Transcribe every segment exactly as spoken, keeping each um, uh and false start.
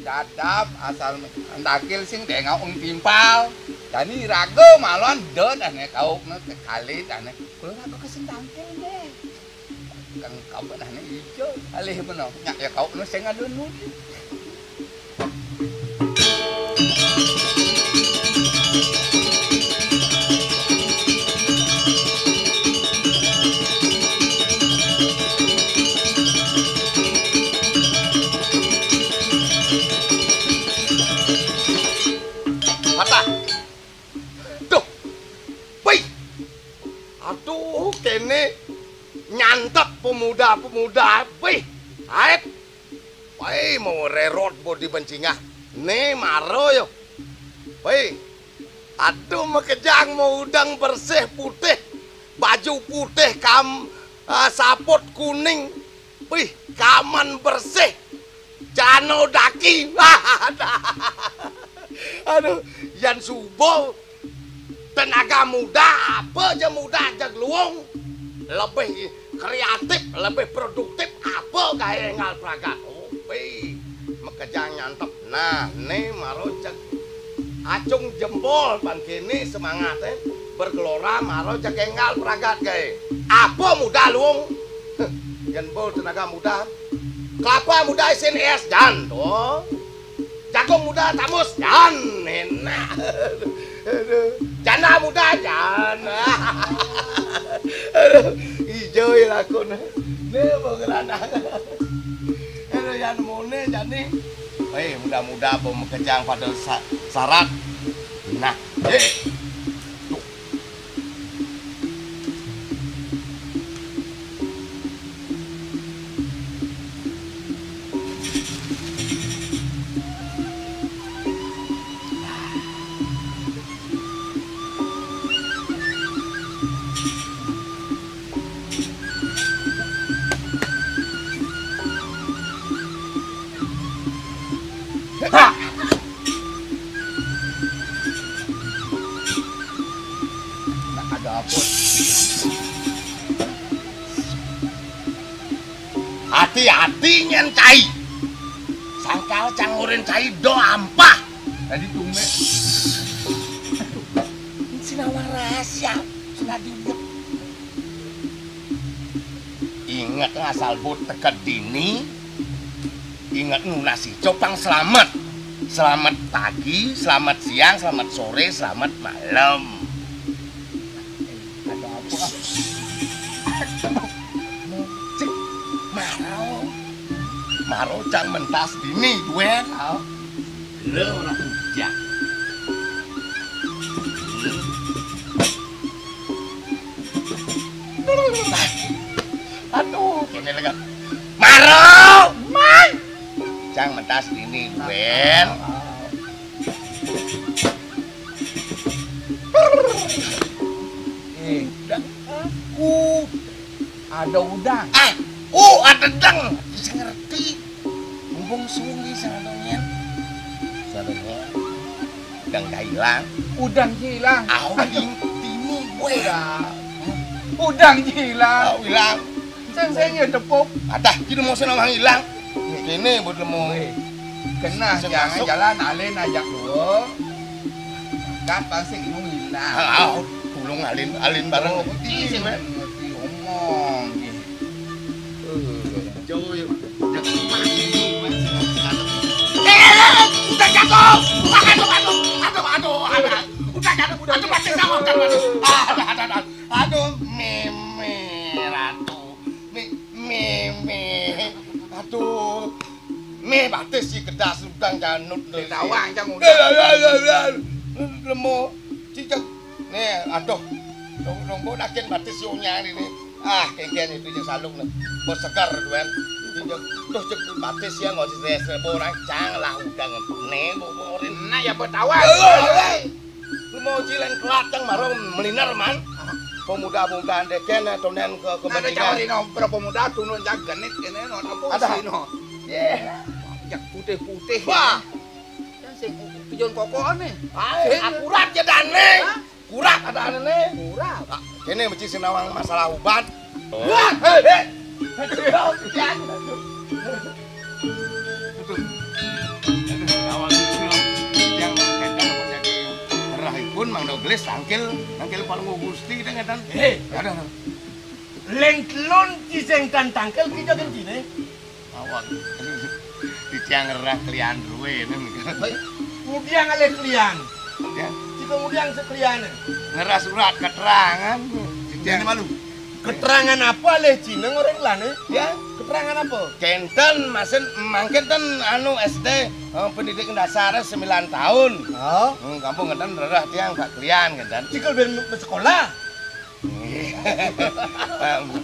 Dadap asal tangkil sing dengok wong timpal. Dani raga malon dot ane kauk ne kekali dane. Kula raga kesing tangkil deh. Kang kabeh dane ijo alih beno. Nyak ya kauk ne sing ada nudi. Patah. Duh. Wih. Aduh, kene nyantep pemuda-pemuda. Wih. Aep. Wih, mau rerot bodi bencingah. Ne maro yo. Wih. Aduh, makejang mau udang bersih putih. Baju putih kam, ah, saput kuning. Wih, kaman bersih. Jano daki. Aduh, yan subuh tenaga muda, apa je muda je luung. Lebih kreatif, lebih produktif, apa gae enggal pragat. Oh, wih, makejang nyantep. Nah, ne maro cek acung jempol bang kene semangat, eh. Bergelora maro cek enggal pragat gae. Apa muda luung? Jempol tenaga muda. Kelapa muda isin es jan to. Jagung muda tamus jan enak. Aduh. Janda muda jan. Aduh, ijo ya lakon. Ne mau geranang. Aduh, yan mone jani. Hei, muda-muda apa makejang pada sa-, sarat. Nah, eh. Ha! Nak ada apa? Hati-hati nyen cai. Sangkal cang urin cai do ampah. Tadi tumbe. Sinawang rahasia. Sinadi. Inget asal but teked dini, inget nunas ijo pang selamet. Selamet pagi, selamet siang, selamet sore, selamet malem. Ada apa? Cik, maro. Maro cang mentas dini, duén. Lho, ora bujang. Aduh, kene lega. Maro! Man! Cang mentas dini, Wen. Eh, udah. Ada udang. Ah, uh, ada deng. Bisa ngerti. Mumpung suwi sing ada nyen. Sing ada nyen. Udang ka ilang. Udang ka ilang. Ah, udang dini gue. Udang. Udang ka ilang. Ah, ilang. Sing sing ya tepuk. Adah, kita mau senang ilang. Kene buat lemo. Weh. Kena sing jangan masuk. Jalan alin ajak dua. Kat pasti nung ilang. Ah, ah, tulung alin, alin bareng. Oh, iya, ngerti, ngerti omong. Jauh ya. Eh, udah jatuh. Aduh, aduh, aduh, aduh, aduh. Udah jatuh, udah jatuh, mati sama, udah jatuh. Aduh, aduh, aduh. Aduh, Meme Ratu. Mi-, Meme. Aduh. Mi batis si kedas udang janut. Ditawang jang udang. Lemo. Cicak. Nih, aduh. Dong, dong, mbok nakin batis si onyang ini. Ah, kengken itu je saluk nih. Bos segar, duan. Itu je, tuh, cek batis ya, nggak sih, stres, orang cang lah udang. Nih, mbok, mbok orin. Nah, ya, mbok tawang. Lu mau jilen kelateng marung meliner, man. Pemuda-pemuda deken, eh, tonen ke, ke. Ada cawe dino, berapa muda, tunun jag genit, ini, no, apa ada sih, no? Iya. Jak putih-putih. Wah. Kan sing pijon kokoan nih. Ae, sing akurat ya, Dane. Hah? Kurat ada ane. Kurat. Ah, kene mesti sinawang masalah ubat. Oh. Wah, hei, hei. Aduh, ya. Aduh. Wis tangkil, tangkil Palungguh Gusti, deh, ngeten. Eh. Aduh, aduh. Lén telon ci sing tan tangkil, ki ja gentine. Mawon. Titiang ngerah klian ruwe, nen. Ngudiang alih klian. Ya. Cika ngudiang sekliane. Ngerah surat keterangan. Titiang malu. Keterangan apa alih Cina ngorén lane? Ya. Keterangan apa? Kenten, masin, mangkin ten anu S D, eh, pendidikan dasar sembilan tahun. Oh. Hmm, kampung ngeten rerah tiang Pak Klian kenten. Cikal ben sekolah.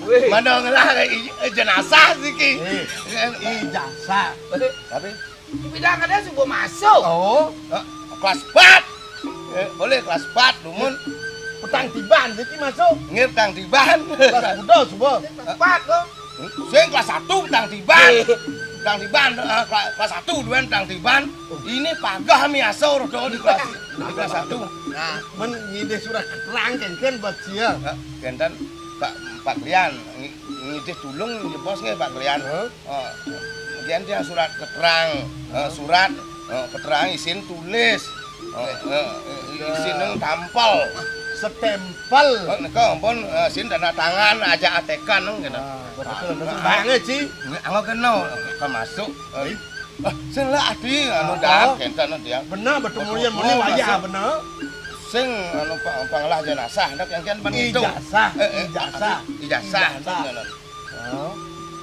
Wih. Mana ngelah i-, jenazah siki. Eh, ijazah. Tapi Bidang ada subuh masuk. Oh. Eh, kelas empat. Eh, boleh kelas empat, dumun. Petang tiban siki masuk. Nggih, petang tiban. Kelas kuda subuh. Kelas empat loh. Sing kelas satu petang tiban. Petang tiban, eh, kela-, kelas satu duwen petang tiban. Ini pagah miasa rodo di kelas, di kelas satu. Nah, men ngidih surat keterangan kenten buat sia. Ya, kenten Pak, Pak Klian, ngi-, ngidih tulung jebos nggih Pak Klian. Heeh. Oh, kemudian dia surat keterangan, eh, surat, eh, keterangan isin tulis. Eh, eh, isin nang tampel. Stempel. Oh, nika ampun, eh, isin tanda tangan, aja atekan nang kena. Ah, betul. Nah, banget sih. Ini anggo kena, termasuk, eh, ah, sing lah adi, anu, dah, kenten dia. Bener, betul, mulia, mulia, wayah, bener. Sing, anu, pa-, panglah jenazah, nak yang kian ban itu. Ijazah, eh, eh, ijazah. Ijazah, ijazah. Bener. Oh.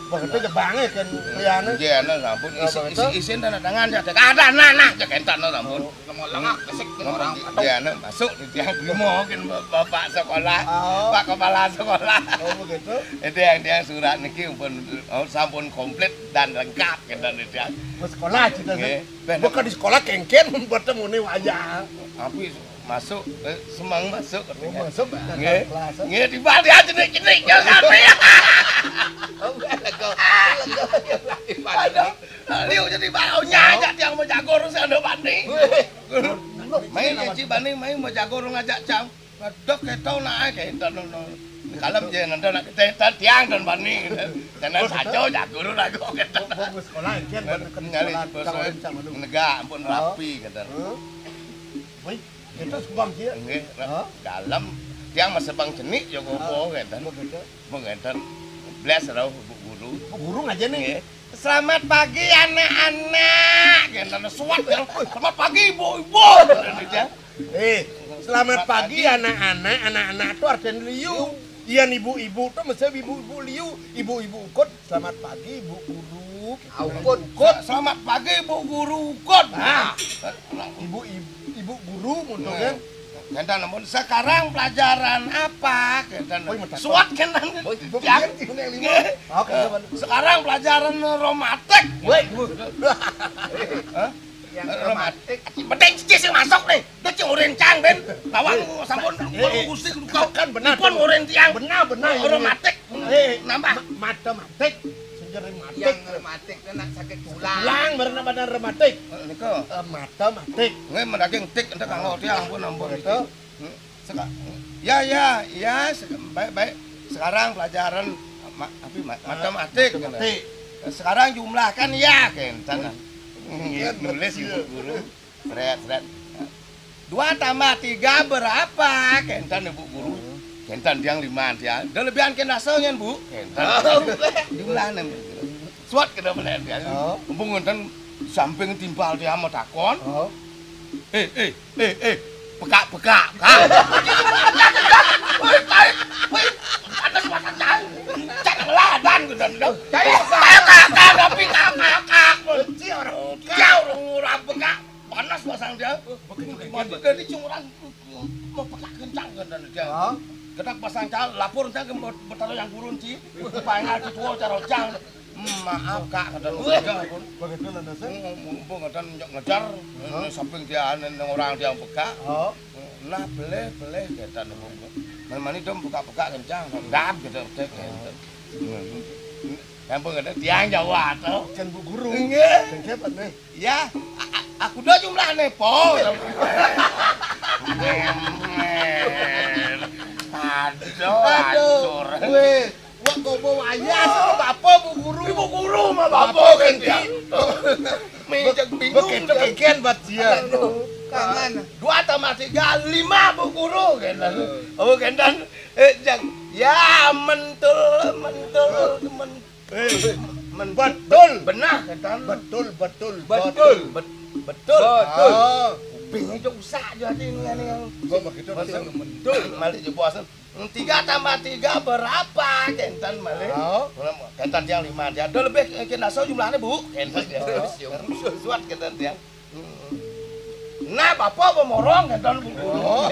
Begitu jebange kan liyane. Nggih, anu sampun. Oh, isi, begitu? Isi, isin tanda tangan ya. Ada, nah, nah, cek enten, anu sampun. Oh. Lengak, kesik, orang. Nggih, anu masuk di tiang limo kan bapak sekolah, oh, pak kepala sekolah. Oh, begitu? Itu yang dia surat niki pun, oh, sampun komplit dan lengkap kenten di tiang. Wis sekolah cita. Nggih. Bukan di sekolah kengken buat temune wayah. Tapi masuk, eh, semang masuk. Oh, katanya. Masuk, nggih. Kelas, eh. Nggih, tiba dia jenik-jenik, ya, sampai. Oh, lega, lega, lega. Aduh, liu jadi bau nyajak tiang mau jago, terus ada bani. Wih. Main, ya, Ci Bani, main mau jago, ngajak cang. Dok, keto, nak, eh, keto, no, no. Kalem, ya, nanti nak kita, kita tiang dan bani. Karena saco, jago, lu, lagu, keto. Bagus sekolah, kan, nyali, sekolah, bos, tawarin sama lu. Negak, ampun, oh, rapi, kata. Huh? Wih. Itu sebab dia. Nggih, hah? Dalem. Tiang masih bang cenik, ya, apa, ngeten. Begitu. Apa ngeten. Bless, rauh, Bu Guru. Bu Guru ngajar nih. Nggih. "Selamat pagi, anak-anak." Ngeten, suat, ya. "Selamat pagi, ibu-ibu." Ngeten, ya. Eh, selamat pagi, anak-anak. Anak-anak tuh artinya liu. Yan ibu-ibu to mesti ibu-ibu liu, ibu-ibu ukut, "Selamat pagi, Bu Guru." Ukut. "Selamat pagi, Bu Guru," ukut. Nah, ibu, ibu, ibu guru, mun to, kan? Kenten, namun sekarang pelajaran apa? Kenten. Oh, iya, suat, kenten. Oh, ibu, tiang. Iya, iya, iya. Nggih. Oke, coba. "Sekarang pelajaran romatik." Woi, Bu. Hah? Yang romatik. Penting cici sing masuk nih. Dia cing urin cang, Ben. Lawang sampun, eh, eh, Gusti, kan benar. Pun urin tiang. Benar, benar, ini. Romatik. Eh, nambah. Ma-, matematik. Sing rematik. Yang rematik itu nak sakit tulang. Tulang, bener, bener rematik. Eh, nika. Eh, matematik. Nggih, mendaging tik, entek kanggo tiang, ampun, ampun. Betul. Hmm. Seka-, ya, ya, ya, seka-, baik, baik. Sekarang pelajaran ma-, apa, ma-, matematik, matematik. Sekarang jumlahkan ya, kenten. Nulis ibu guru. Sret, sret. "Dua tambah tiga berapa?" Kenten, Ibu Guru. Kenten, tiang lima, tiang. "Dah lebihan kena songen, Bu." Kenten. Jumlahnya, Bu. Suat kena melihat, tiang. Oh. Mumpung ngenten samping timpal tiang mau takon. Oh. "Eh, eh, eh, eh, pekak-pekak, Kak." Woi, tai, woi, panas, panas, tai. Cak ngeladan, gitu, dong. Cak kakak, tapi kakak, kakak. Benci orang. Dia orang murah pekak. Panas pasang dia. Begitu, begitu. Mati dari cing orang mau pekak kencang, kan, dia. Hah? Kita pasang cal, lapor, entah ke mau bertaruh yang gurun, Ci. Pangal di tua, cara cang. "Hmm, maaf, Kak," kata lu. Weh. Begitu lah, Nas, eh? Mumpung ada nyok ngejar, hah? Ini samping dia, ini orang dia pekak. Oh. Nah, pelih, pelih, kata nunggu. Mani dong pekak-pekak kencang, dam, gitu, cek, gitu. Yang pengen tiang Jawa, tuh. Kan Bu Guru. Nggih. Kan siapa, nih? Ya, a-, a-, aku dah jumlahnya, Po. Aduh, aduh, hancur. Weh, wah, kok bawa ayah sama bapak, Bu Guru? Ibu Guru sama bapak, bapak kan, kan, dia. Cek bingung. Begitu dia. Kengken buat dia. Aduh, kangen. Dua tambah tiga, lima, Bu Guru, kenten. Oh, kenten. Eh, cek, ya, mentul, mentul, men-, eh, men-, betul. Benah, kenten. Betul, betul, betul. Betul. Bet-, betul. Betul. Ah. Kuping itu usah jadi ini, ini yang gua begitu, betul. Betul. Malah jebos. Hmm, tiga tambah tiga berapa? Kenten malih. Oh. Kenten tiang lima. Dia ada lebih, eh, kena so jumlahnya, Bu. Kenten dia. Terus, ya, suat kenten tiang. Hmm. Nah, Bapak pemorong kenten, Bu Guru. Oh.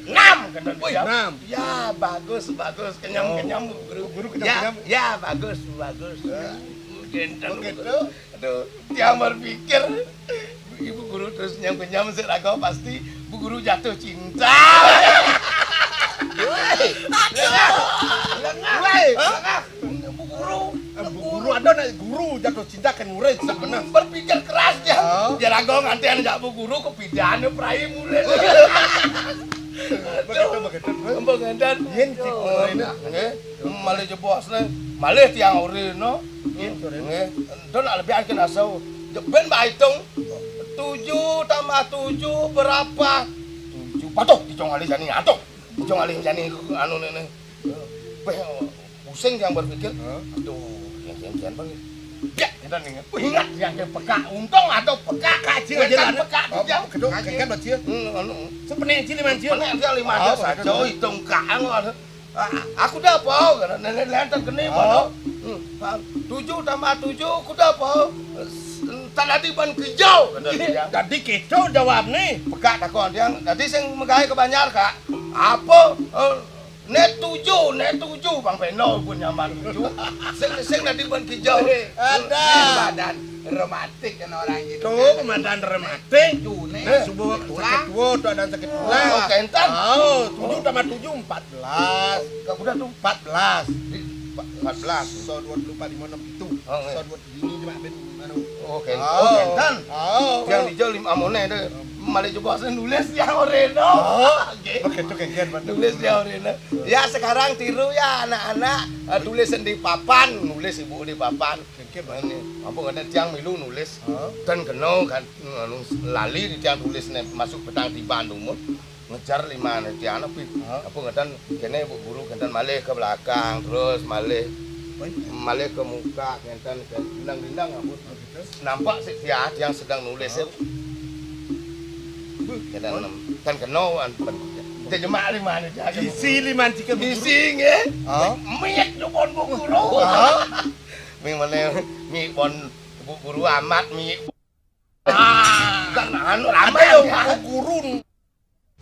Enam kenten. Wih, dia. Enam. Ya, bagus, bagus. Kenyam, oh, kenyam, Bu Guru. Bu Guru kenyam, ya, kenyam. Ya, bagus, bagus. Ya. Kenten. Begitu. Aduh, tiang berpikir, Ibu Guru terus nyam-nyam sik raga pasti Bu Guru jatuh cinta. Woi, lengah. Woi, lengah. Bu Guru, eh, Bu Guru ada nak guru jatuh cinta ke murid, sebenarnya. Berpikir keras dia. Oh. Dia raga nganti anak Bu Guru kepidan prai murid. Begitu, begitu. Ampun, nganten. Yen tipe murid. Nggih. Malih jebos ne. Malih tiang orina. Nggih, sore. Nggih. Ento nak lebih akin asau. Jeben mbak hitung. Tujuh tambah tujuh berapa? Tujuh. Patuh, dicong alih jani atuh. Dicong alih jani anu ne. Weh, pusing tiang berpikir. Hah? Aduh, yang kian-kian bang. Ya, kita nih. Wih, ingat yang ke peka. Untung atau peka kaji aja ada. Peka. Oh, dia. Kedok, kengken aja. Hmm, anu. Sepenek aja lima aja. Sepenek aja lima aja. Oh, saja. Begitu. Hitung kang anu. Ah, aku dah apa? Kata nenek lenten kene, oh, mana? Hmm, ah, tujuh tambah tujuh, aku dah apa? Entar dadi ban hijau, kata dia. Dadi keco jawab nih. Pegak takon tiang. Dadi sing megawe ke Banjar, Kak. Apa? Eh, ne tujuh, ne tujuh, Bang Peno pun nyaman tujuh. Sing, sing dadi ban hijau. Ada. Badan rematik kan orang gitu. Tuh, kan. Pemadan rematik. Tuh, nih. Nah, subuh sakit tulang. Sakit tulang. Oh, kenten. Oh, tujuh tambah tujuh, empat belas. Kak, udah tuh. Empat belas. Di, empat belas. So dua puluh empat, lima, enam, itu. Oh, iya. So dua puluh ini cuma ben, anu. Oh, kenten. Oh, kenten. Oh. Yang dijauh lima amone deh. Malah coba saya nulis yang oreno. Oh. Oke. Oke, itu kengken, Pak. Nulis yang oreno. Ya, sekarang tiru ya anak-anak, eh, tulis di papan, nulis ibu di papan. Kengken, Pak. Ini, apa kata tiang milu nulis. Oh. Dan kena kan, anu, lali di tiang tulis ne masuk petang tiban dumun. Ngejar lima ne tiang api. Hah? Apa ngeten kene Bu Guru kenten malih ke belakang, terus malih, oh, iya, malih ke muka, kenten ke dindang-dindang apa. Oh, gitu. Nampak sik dia yang sedang nulis. Hah? Kenten, oh, nem-, kan kena an pen. Kita jemak lima ne tiang. Isi lima ne tiga Bu Guru. Isi nggih. Hah? Miet dukun Bu Guru. Hah? Mi mana mi pon Bu Guru amat mi. Ah, kan anu ramai ada yang Bu Guru.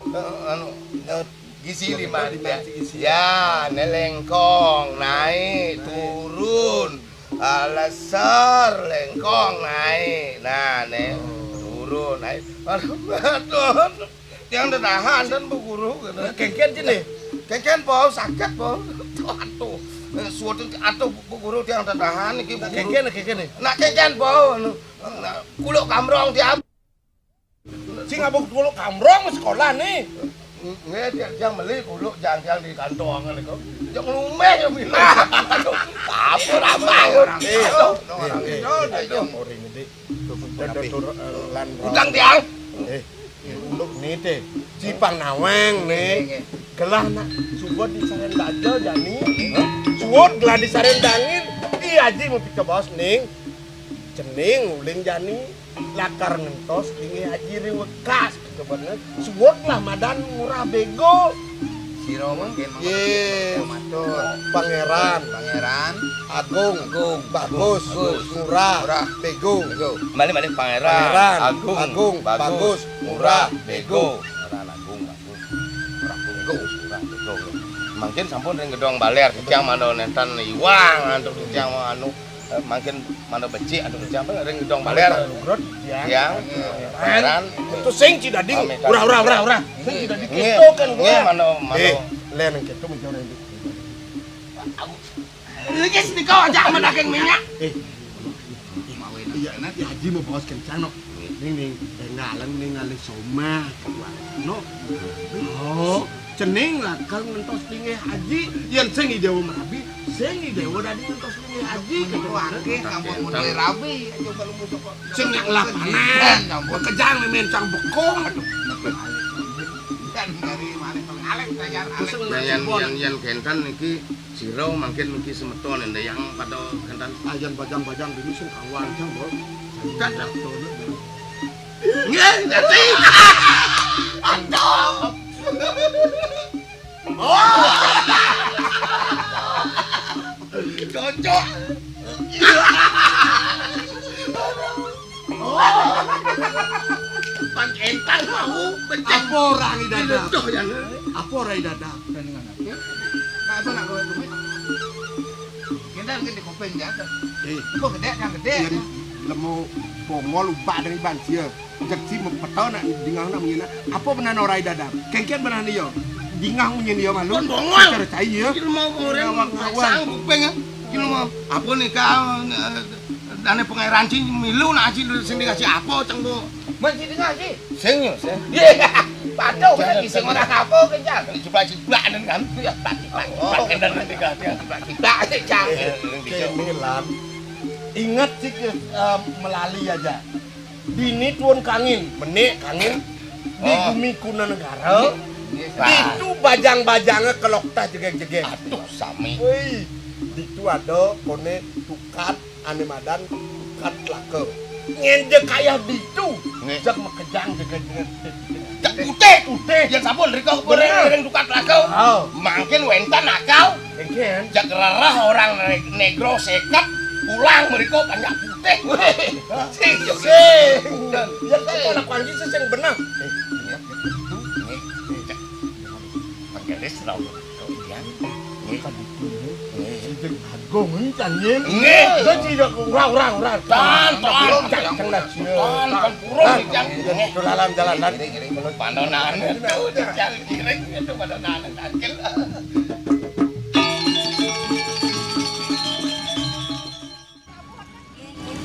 Eh, anu, eh, gizi lima, lima, ya. Gizi. Ya, ne lengkong naik, naik, turun. Ah, lesor lengkong naik. Nah, ne, oh, turun naik. Aduh, aduh, aduh. Yang ditahan dan Bu Guru kata. Kengken sini. Kengken po, sakit po. Aduh, aduh. Eh, suatu atau Bu Guru yang ditahan iki Bu Guru. Kengken, kengken nih. Nak kengken po, anu, nak kuluk kamrong tiap. Sing abang dulu kamrong sekolah nih. Nggih, dia, dia meli kuluk jang-jang di kantong niku. Jang lumeh ya bilang. Aduh, apa ramai. Orang itu, orang itu, orang itu. Orang ini, Dik. Tuh, tuh, tuh, tuh, eh, lan utang tiang. Eh, untuk ini, Dik. Cipang naweng nih. Gelah nak suwud disarendang jani. Hah? Suwud gelah disarendangin. Iya, Ji, mau pikir bos ning. Cening ulin jani. Lakar ngentos linggih Aji ri wekas, kebener. Suwud lah madan Ngurah Bego. Sira mungkin ye, matur. Pangeran. Pangeran. Agung. Agung. Bagus. Bagus. Ngurah. Ngurah. Bego. Bego. Malih-malih Pangeran. Pangeran. Agung. Agung. Bagus. Bagus. Ngurah. Bego. Pangeran Agung, Bagus. Ngurah Bego. Ngurah Bego. Mangkin sampun ring gedong baler, titiang mano nenten iwang, antuk titiang anu. Eh, mangkin mano becik antuk siapa ring gedong baler. Lugrut, ya. Yang, eh, Pangeran. Itu sing ci dadi. Pamit. Ora, ora, ora, ora. Sing ci dadi. Nggih, keto kan nggih, ora. Mano, mano. Eh, len keto mencari. Iki senika aja menaging minyak. Eh. Iya, nanti Haji mau bawa kencang, no. Ning, ning, eh, ngalang ning ngalih somah. No. Oh, cening lakar ngentos tinggi Haji, yen sing Jawa merabi, Sing Déwa dadi ngentos ngene aji. Wah, sampun mulai rabi, aja kalau musuh kok. Sing nyak lapanan, kejang mencang bekong. Aduh, kan dari mana pengalek, kayak alek. Nah, yang, yang, yang kénten niki sira mangkin niki semeton, yang pada kénten. Ah, yang bajang-bajang dini sing kawan, jang, Bol. Kan. Nggih, dadi. Aduh. Oh. Cocok. Oh. Pan entar mau becek. Apa ora I Dadap? Diletuh ya. Apa ora I Dadap? Nah, apa nak kowe kuwi? Kita mungkin di kuping ya. Eh. Kok gedé kan gedé. Yen lemu Bongol ubak dari banjir. Jek si mepetau nak dingah nak munyi nak. Apa benar ora I Dadap? Kéngkén benar iya. Dingah munyi iya malu. Pun Bongol. Cara cai ya. Iki mau orang awang-awang. Sang kuping ya. Iki mau apa nih kau, eh, dane pengairan sing milu nak sing sing dikasih apa, Ceng, Bu? Men sing dikasih. Sing ya, sing. Iya. Padahal kan sing orang apa, Kencang? Coba-coba kan. Ya, tak, tak, oh, tak, tak, tak, tak, tak, tak, tak, Cang. Eh, eh, eh, Kéné, Lan. Ingat sih, eh, melali aja. Dini tuun kangin, menik kangin di, oh, gumi Kunanegara. Nggih, Pak. Itu bajang-bajangé kelok tah jegég-jegég. Aduh, sami. Wéi, ditu ada koné tukad ané madan tukad laka. Ngénjé kaya ditu. Nggih. Jak makejang jegég-jegég. Jak putih. Putih. Yén sampun rika. Bener. Ring tukad laka. Oh. Mangkin wénten akal. Kéngkén. Jak rereh orang ne-, negro seket pulang mriko panjak putih. Wéh, sing, sing. Ya kan anak panji sih sing bener. Eh, iya, itu, nggih, nggih, cek. Mangkene sira kok iya. Nggih. Kan itu, nggih. Nggih. Sing agung iki kan, nggih. Nggih. Wis tidak ora, ora, ora. Tan, tan. Cak, cak, cak, cak. Tan, tan, purun, Tan. Cak. Nggih. Dolanan, dolanan. Nggih, nggih, nggih. Pandonan. Itu, Cak, kiring itu pandonan. Angkel.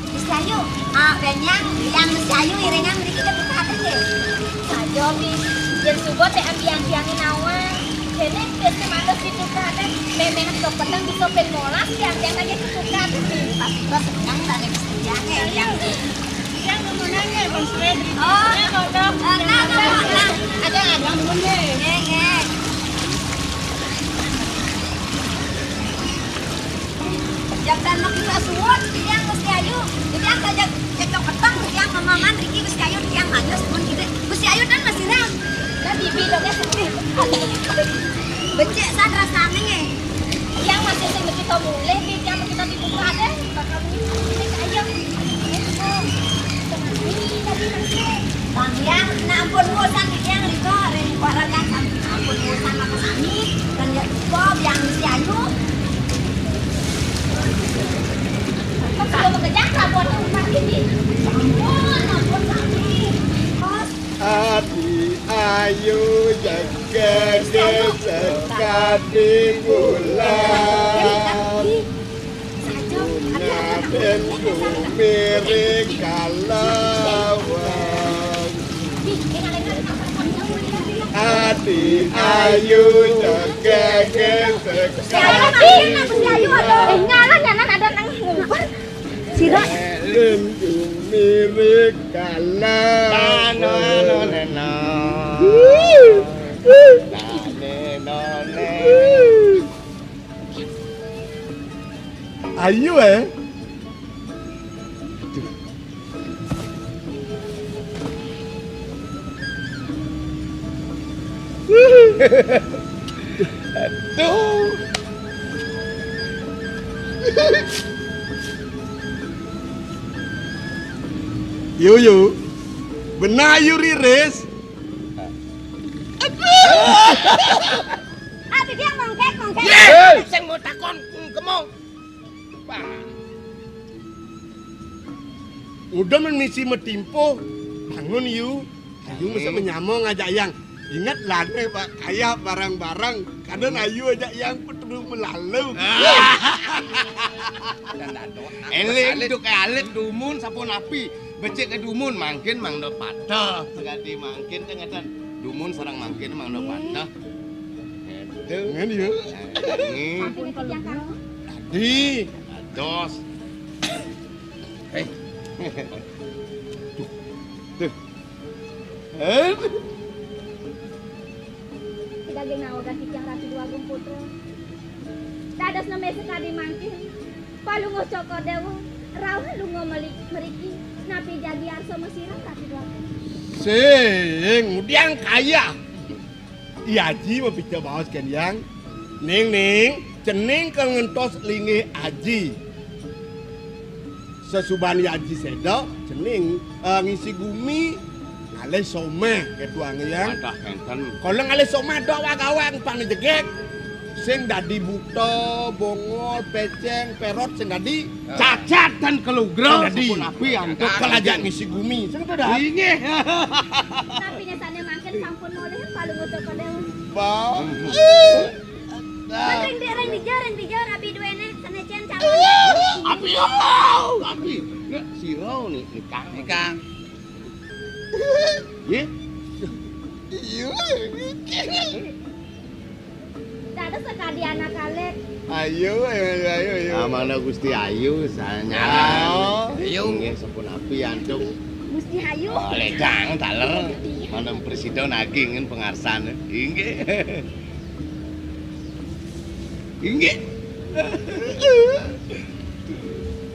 Wis ayu, ah, benyang, yang wis ayu iringan mriki ketukaten nggih. Saja, Mi. Yen suba tek ambiang-ambiange nawang. Dene wis mantes ditukaten, memeh tok peteng bisa ping molas, tiang-tiang lagi ketukaten, Mi. Pas tiba senyang, tak ada kesenjangan, yang. Yang kemenangan, Bang Freddy. Oh, eh, nah, nah, nah, nah. Ada, ada. Nggih, nggih. Jam dan mek suwun, tiyang Gusti Ayu. Tiyang saja cocok peteng, tiyang mamaman riki Gusti Ayu, tiyang manus pun gitu. Gusti Ayu kan masih ram. Lah bibi dongnya sedih. Becik san rasane. Tiyang masih sing begitu mulih, tiyang begitu dibuka deh. Bakal ini ayo. Bang, yang, nah, ampun, bosan, yang riko, ring kuaran kan, ampun, bosan, apa sami, kan ya, kok, yang mesti ayu. Kan kalau bekerja, tak buat rumah ini. Ampun, ampun, sami. Bos. Adi ayu jaga sekadi bulan. Saja, Raden Gumiri kalawan Adi Ayu jegege sekali. Eh, ngalah, ngalah, ada nang ngumpet. Sira. Raden Gumiri kalawan. Nano, nano, neno. Nane, none. Ayu, eh. Aduh. Aduh. Yo, yo. Benar ayu riris. Aduh. Ah, dia mongkek, mongkek. Yé, sing mau takon kemo. Wah. Udah men misi metimpo. Bangun yu. Ayu mesti menyamo ngajak yang. Ingat lah nih, Pak, kayak barang-barang. Kadang ayu ajak yang petruk melalu. Ah. Eling tuh kayak alit dumun sampun api. Becik ke dumun mangkin mangda patah. Sekali mangkin kan ngeten. Dumun sareng mangkin mangda patah. Gitu. Ngene ya. Nah, ini. Ampun, Pak. Di, ados. Hei. Tuh. Tuh. Eh. Daging nawegan titiang Ratu Déwa Agung Putra. Dados nami sakadi mangkin. Palungguh Cokor Déwa, rauh lunga meli-, mriki. Napi jagi arsa masirah Ratu Déwa Agung? Sing, ngudiang kaya. I Aji mapica baos kén hyang. Ning, ning, cening ka ngentos linggih Aji. Sasubané Aji séda, cening, eh, ngisi gumi, ngalih soméh, kéto angéyang. Wadah, kénten. Kala ngalih soméh, dok wak-awak, pang jegég. Sing dadi buta, bongol, pécéng, pérot, sing dadi. Cacat tan kalugra, sing dadi. Sapunapi antuk. Kal ajak ngisi gumi, sing to dah. Inggih. Napiné sané mangkin sampun molih, Palungguh Cokor Déwa. Bang. Ring di, ring dija, ring dija, rabi duéné, sané cén calon. Abi, oh, abi. Nek sira ni, nikang. Nikang. Nggih. Iya, niki. Dados sakadi anak alit. Ayu, ayu, ayu, ayu. Amana Gusti Ayu, sanyaran. Oh. Ayu. Nggih, sapunapi antuk. Gusti Ayu. Oh, lejang taler. Manten prasida nagingin pangarsan. Inggih. Inggih.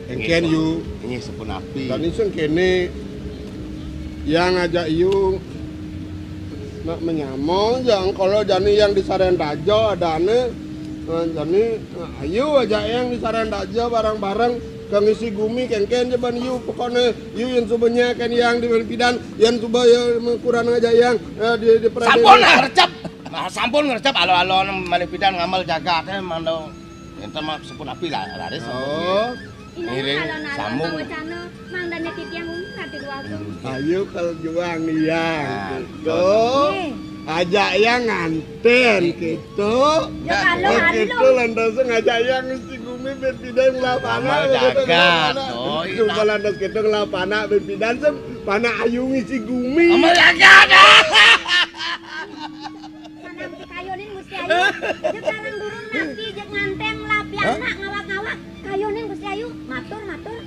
Kénkén, Yu. Inggih, sapunapi. Jani sing kéné, hyang ajak Yu nak manyama, jang kala jani hyang di Sarén Daja adané. Eh, jani, eh, ayu ajak hyang di Sarén Daja bareng-bareng ka ngisi gumi, kénkén ja ban Yu. Pokokné Yu yén suba nyaken hyang di malih pidan, yén suba ya kurang ajak hyang, eh, di, di pradéné. Sampun lah, ngrecep. Nah, sampun ngrecep alo-alo malih pidan ngamel jagaté, mangda. Énten mah sapunapi lah, raris sampun. Oh. Ngiring alon-alon sambung. Mawacana, mangdané titiang umi Ratu Déwa Agung. Ayu kal juang hyang. Nah, gitu. Nggih. Ajak hyang nganten gitu. Ya, kalau gitu, anu. Lantas ngajak hyang ngisi gumi, ben pidan ngelah panak, ngamel gitu, jagat, ngelah panak. Oh, iya. Cuma lantas gitu ngelah panak, ben pidan sem panak ayu ngisi gumi. Ngamel jagat. Sanang pikayunin Gusti Ayu. Jek sareng durung napi, jek nganten lah, hah? Pianak ngawak-ngawak. Kayunin Gusti Ayu, matur, matur.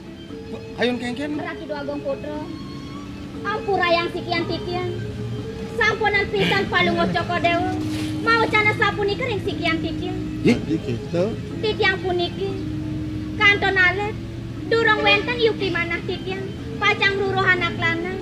Kayun kénkén. Ratu Déwa Agung Putra. Ampurayang sikian titiang. Sampunang pisan Palungguh Cokor Déwa. Mawacana sapunika ring sikian titiang. Yé, gitu. Titiang puniki kantun alit, durung wénten yukti manah titiang. Pacang ruruh anak lanang.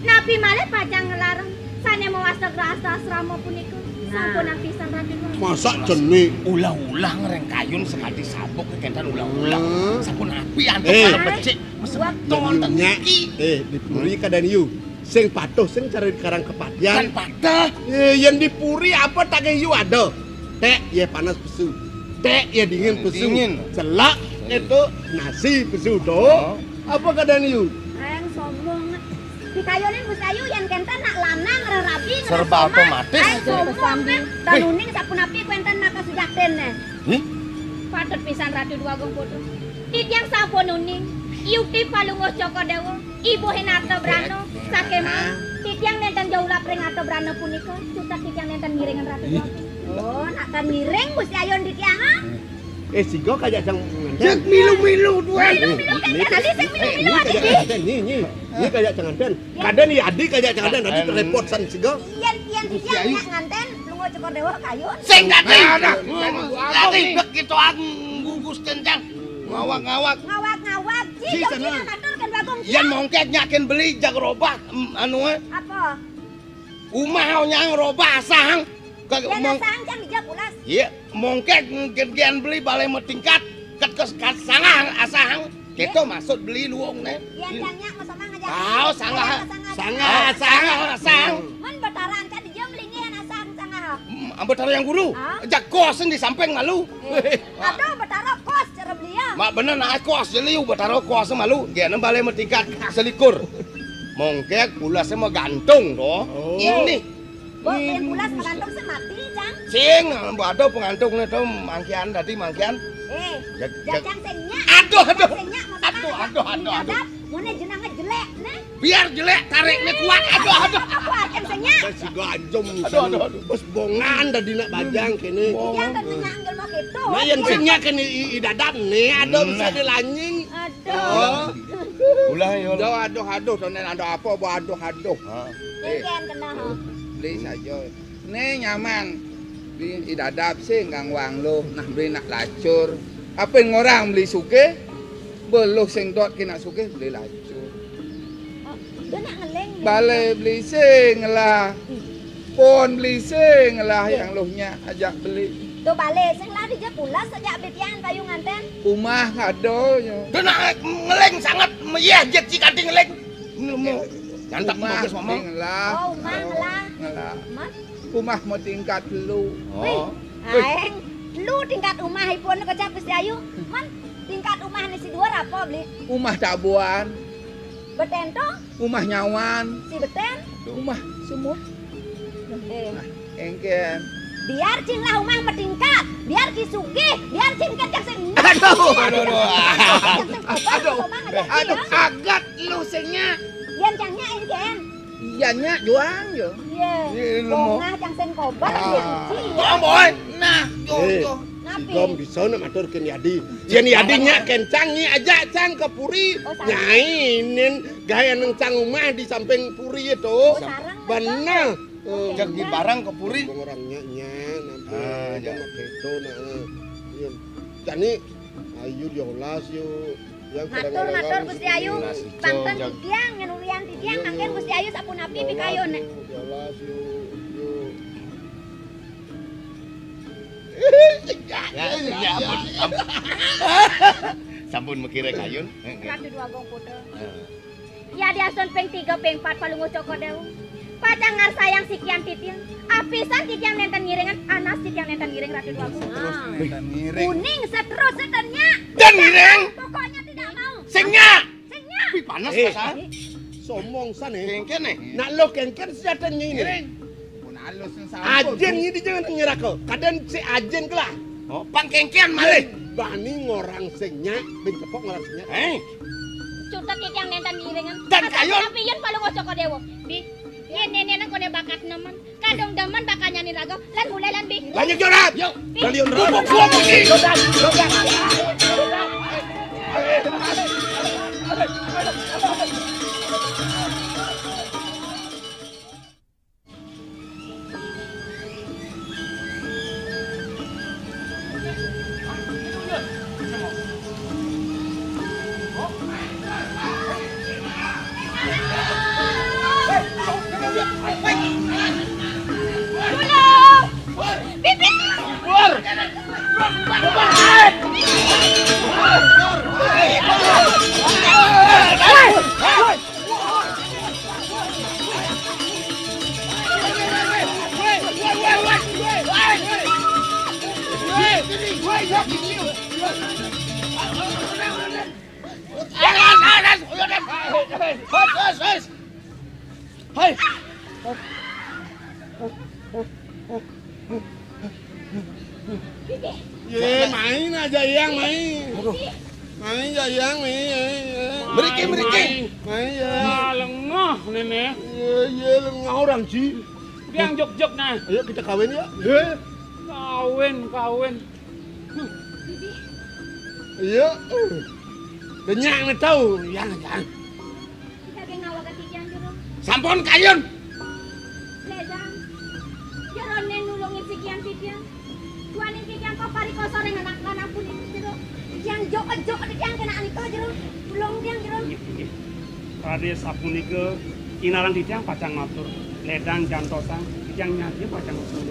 Napi malih pacang nglarang sané mawasta grahasta asrama punika? Nah. Sampunang pisan, Raden Wali. Masa cenik? Ulah-ulah ngreng kayun sakadi sabuk, kénten ulah-ulah. Hmm. Sapunapi antuk, eh, becik, mesemeton ten niki. Eh, di puri kadén yu. Sing patuh, sing cara dikarang kepatihan. Kan patuh. Eh, yén di puri apa tagih yu ada? Ték, yé panas pesu. Ték, yé dingin pesu. Dingin. Celak, itu nasi pesu to. Oh. Apa kadén yu? Ayang sombong. Pikayunin Gusti Ayu yén kénten nak lanang, rerabi, serba otomatis. Ay, sombong, nah. Dan uning sapunapi kuénten nak kasujaktinné. Hmm? Patut pisan Ratu Déwa Agung Putra. Titiang sampun uning. Yukti Palungguh Cokor Déwa, ibuhin arta brana. Sakémaon titiang nénten jaulap ring arta brana punika, cutet titiang nénten ngiringan Ratu Déwa Agung. Oh, nak tan ngiring Gusti Ayun titiang, ah? Eh, siga kajak cang nganten. Sing milu-milu tuan. Milu-milu kan, eh, tadi sing milu-milu, eh, nyi kajak nganten, nyi, nyi. Nyi kajak cang nganten. Ya. Kadén nyi adi kajak cang nganten, tadi em, repot san siga. Iya, iya, iya, nganten, lunga Cokor Déwa kayun. Sing nganten. Nah, nah. Tadi begitu aku gugus kencang. Ngawak-ngawak. Ngawak-ngawak. Ci, sana. Matur kan Bagong. Yén mongkék nyakin beli jag robah, em, anu, eh. Apa? Umah nyang robah asahang. Ka yén mong-, asahang cang dija pulas. Iya, mongkék gén-gén beli balai matingkat, kat, kat, kat sangah asahang. Kéto maksud beli luung né. Yén cang nyak masomang aja. Ah, sangah. Sangah, sangah, sangah. Mén Betara cang dija melinggih asahang sangah. Hmm, Betara Hyang Guru. Ah? Jagos di samping malu. Eh. Aduh, Betara kos cara belia. Mak bener nak kos jeli, Betara kos malu. Gén balai matingkat selikur. Mongkék pulasé magantung to. Oh. Ini. Bo, yén pulas magantung sing mati, cang. Sing, bo ada pangantungné to mangkihan tadi mangkihan. Eh, ja-, ja-, jajang sing nyak. Aduh, aduh. Sing nyak, maksudnya aduh, aduh, aduh, aduh. Adat, moné jenengé jelék, né. Biar jelék, tarikné kuat. Aduh, aduh. Apa artiné sing nyak? Gajum. Aduh, aduh, aduh. Bos bongan dadi nak bajang kéné. Bongan. Iya, kan nyanggel mau gitu. Nah, yén sing nyak kéné i, i dadap né, ada bisa dilanying. Aduh. Ulah, ya. Aduh, aduh, aduh, to nén ada apa, bo aduh, aduh. Ha. Iki kan kena, ha. Beli saja. Né nyaman. Beli i dadap sing kang wang lo, nah beli nak lacur. Apa ngorang beli sugih? Beluh sing dot kena sugih beli lacur. Oh, dia nak ngeling. Balé beli sing lah. Pon beli sing lah yang luh nyak ajak beli. Tuh balé sing lah dijak pulas ajak betian payu nganten. Umah ada ya. Dia nak ngeling sangat meyeh jet si kanti ngeling. Ngelemu. Nyantap Umah bagus ngomong. Sing lah. Oh, umah lah. Ngelah. Umah. Umah mau tingkat lu. Wih, oh. Aeng, lu tingkat umah ipun kecap Gusti Ayu. Man, tingkat umah né si dua apa, Bli? Umah tabuan. Beten to? Umah nyawan. Si beten? Umah semut. Eh. Nah, engken. Biar cing lah umah metingkat, biar ki sugih, biar cing kecap sing. Aduh, aduh, aduh. Aduh, aduh, agat lu sing nya. Yan cangnya engken. Iya nya juang yo. Iya. Iya, lu mau. Bongah cang sen kobar. Ah. Bong boy. Nah, yo, eh, yo. Si Gom bisa nak matur kén Yadi. Yén Yadi nya kén cang nyi aja cang ke puri. Oh, sareng. Nyainin gaya neng cang umah di samping puri itu. Oh, sareng. Bener. Oh, jadi barang ke puri. Orang nya nya nanti. Ah, ya. Itu nah. Iya. Jani ayu diolas yuk. Matur, matur, Gusti Ayu. Panten titiang, ngenuwian titiang, mangkin Gusti Ayu sapunapi pikayun. Ya, ya, ampun, ampun. Sampun mikiré kayun. Ratu Dwagung Putra. Heeh. Ya diasun ping tiga, ping empat Palungguh Cokor Dewa. Pacang ngarsayang sikian titiang. Apisan titiang nénten ngiringan, anas titiang nénten ngiring Ratu Dwagung. Terus nénten ngiring. Kuning seterus seternya. Dan ngiring. Pokoknya tidak mau. Sing nya. Sing nya. Wih, panas. Eh, panas. Sombong san, eh. Kéngkén, eh. Nak lo kéngkén sejatanya ini. Ngiring. Pun halus yang sampun. Ajin ini jangan nyeraka. Kadén si ajin kelah. Oh, pang kéngkén malih. Bani ngorang sing nya, bin cepok ngorang sing nya. Eh. Cutet titiang nénten ngiringan. Dan kayun. Tapi yén Palungguh Cokor Dewa. Bi, yén nénénan koné bakat nemen. Kadung demen bakal nyani raga. Lan mulai lan, Bi. Lanjut, Jorat. Yo. Bi. Kalian raga. Gua mau pergi. Jorat, Jorat. Hai. Ye, main aja yang main. Aduh. Main aja yang main. Mriki, mriki. Main ya. Nah, lengah néné. Ye, ye, lengah orang, Ji. Yang jog-jog nah. Ayo kita kawin ya. Ye. Kawin, kawin. Iya. Denyak né tau, yang, yang. Kita gé ngawaken titiang jero. Sampun kayun. Ledang. Jero né nulungin sikian titiang. Duaning titiang kok parikosa ring anak lanang punika jero. Titiang jok-jok titiang kena anika jero. Tulung tiang jero. Inggih, inggih. Raden sapunika inarang titiang pacang matur. Ledang jantosang titiang nyadya pacang matur.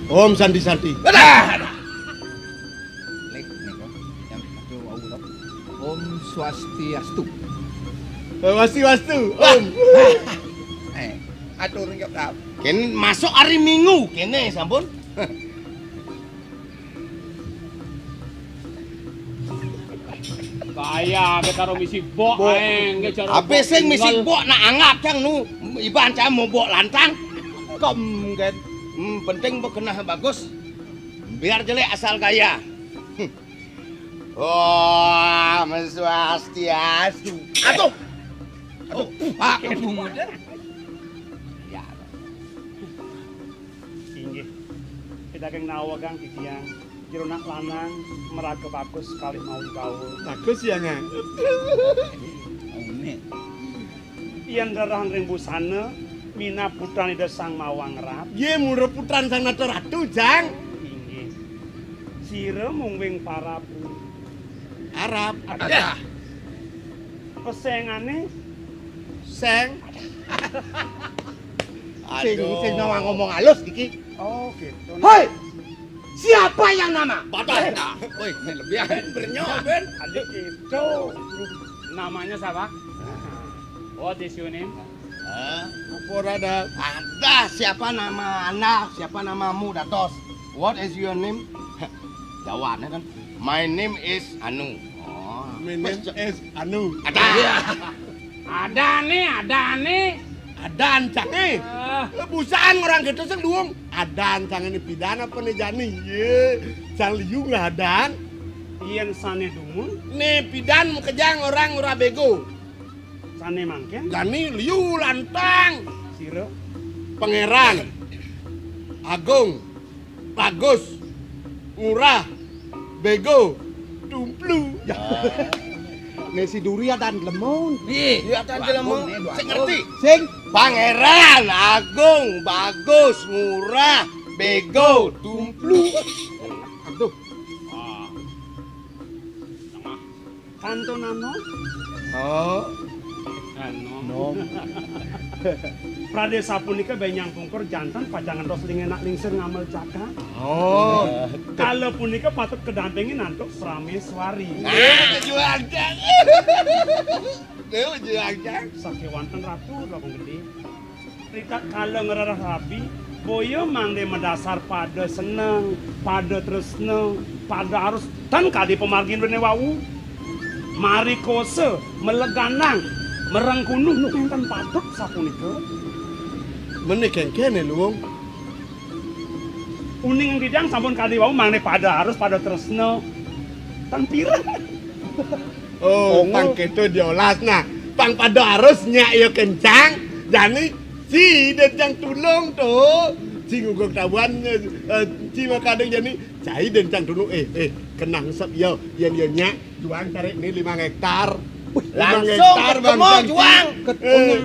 Om Santi Santi. Adah, adah. Lek, nika, yang satu wau to. Om Swastiastu. Swastiastu, Om. Eh, atur nyok dap. Kén masuk hari Minggu kéné sampun. Kaya ape karo misi bok, bok. Aeng, ke cara. Ape bok sing misi tinggal. Bok nak anggap cang nu iban cang mau bok lantang. Kem, kan. Hmm, penting bok kena bagus. Biar jelek asal gaya. Hmm. Wah, Swastiastu. Aduh. Aduh, Pak Bungudan. Ya. Inggih. Pidareng nawegang titiang, jero nak lanang maraga bagus kalih mawibawa. Bagus ya, Ngang. Amin. Yen rerah ring busana, minab putran Ida Sang Mawang Ratu. Nggih, mula putran Sang Nata Ratu, Jang. Inggih. Sira mungwing parabu. Arab. Adah. Pesengane? Seng. Sing, aduh, sing ngomong halus iki. Oh, gitu. Hei! Siapa yang nama? Batal. Woi, ini lebih aja. Bernyo, Ben. Adik itu. Namanya siapa? What is your name? Hah? Apa ora ada? Ada siapa nama Anda? Siapa namamu, Datos? What is your name? Jawabannya kan, "My name is Anu." Oh. My name is Anu. Ada. Iya. Ada nih, ada nih. Adan cange. Ah. Lah, busaan orang gitu sing duung. Adan cange ni pidan apa ni jani? Ye, sang liu lah adan. Yen sane dumun. Ni pidan makejang orang ora bego. Sane mangkin. Jani liu lantang. Sira. Pangeran. Agung. Bagus, murah, bego, tumplu. Ya. Nek si Duri adan lemun. Iya, adan lemun. Sing ngerti. Sing. Pangeran, agung, bagus, murah, bego, tumplu. Aduh. Kanto nano? Oh. Nano. Nom. Pradé sapunika benyang pungkur janten pacang ngentos lingenak lingsir ngamel cakak. Oh. Kala punika patut kedampingin antuk Prameswari. Nah, juang jang. Dewa juang jang. Sakéwanten Ratu Ragung Gedé. Rikala ngrereh rabi, boya mangda madasar pada seneng, pada tresna, pada arus, tan kadi pamargin rene wau. Mari kosa, melegandang, merengkunu, nenten patut sapunika. Mene kengkene, Luwung. Uning titiang sampun kadi wau mangda pada arus, pada tresna. Tan pireng. Oh, pang keto diolas nah. Pang pada arus nyak ya kencang. Jani ci dencang tulung to. Ci ngugung tabuan, eh, ci makadeng jani. Cai dencang tulung, eh, eh, kenang sep ya. Yen ya nyak, juang cari ni limang hektar. Limang hektar, Bang Jang, ci. Juang. Eh,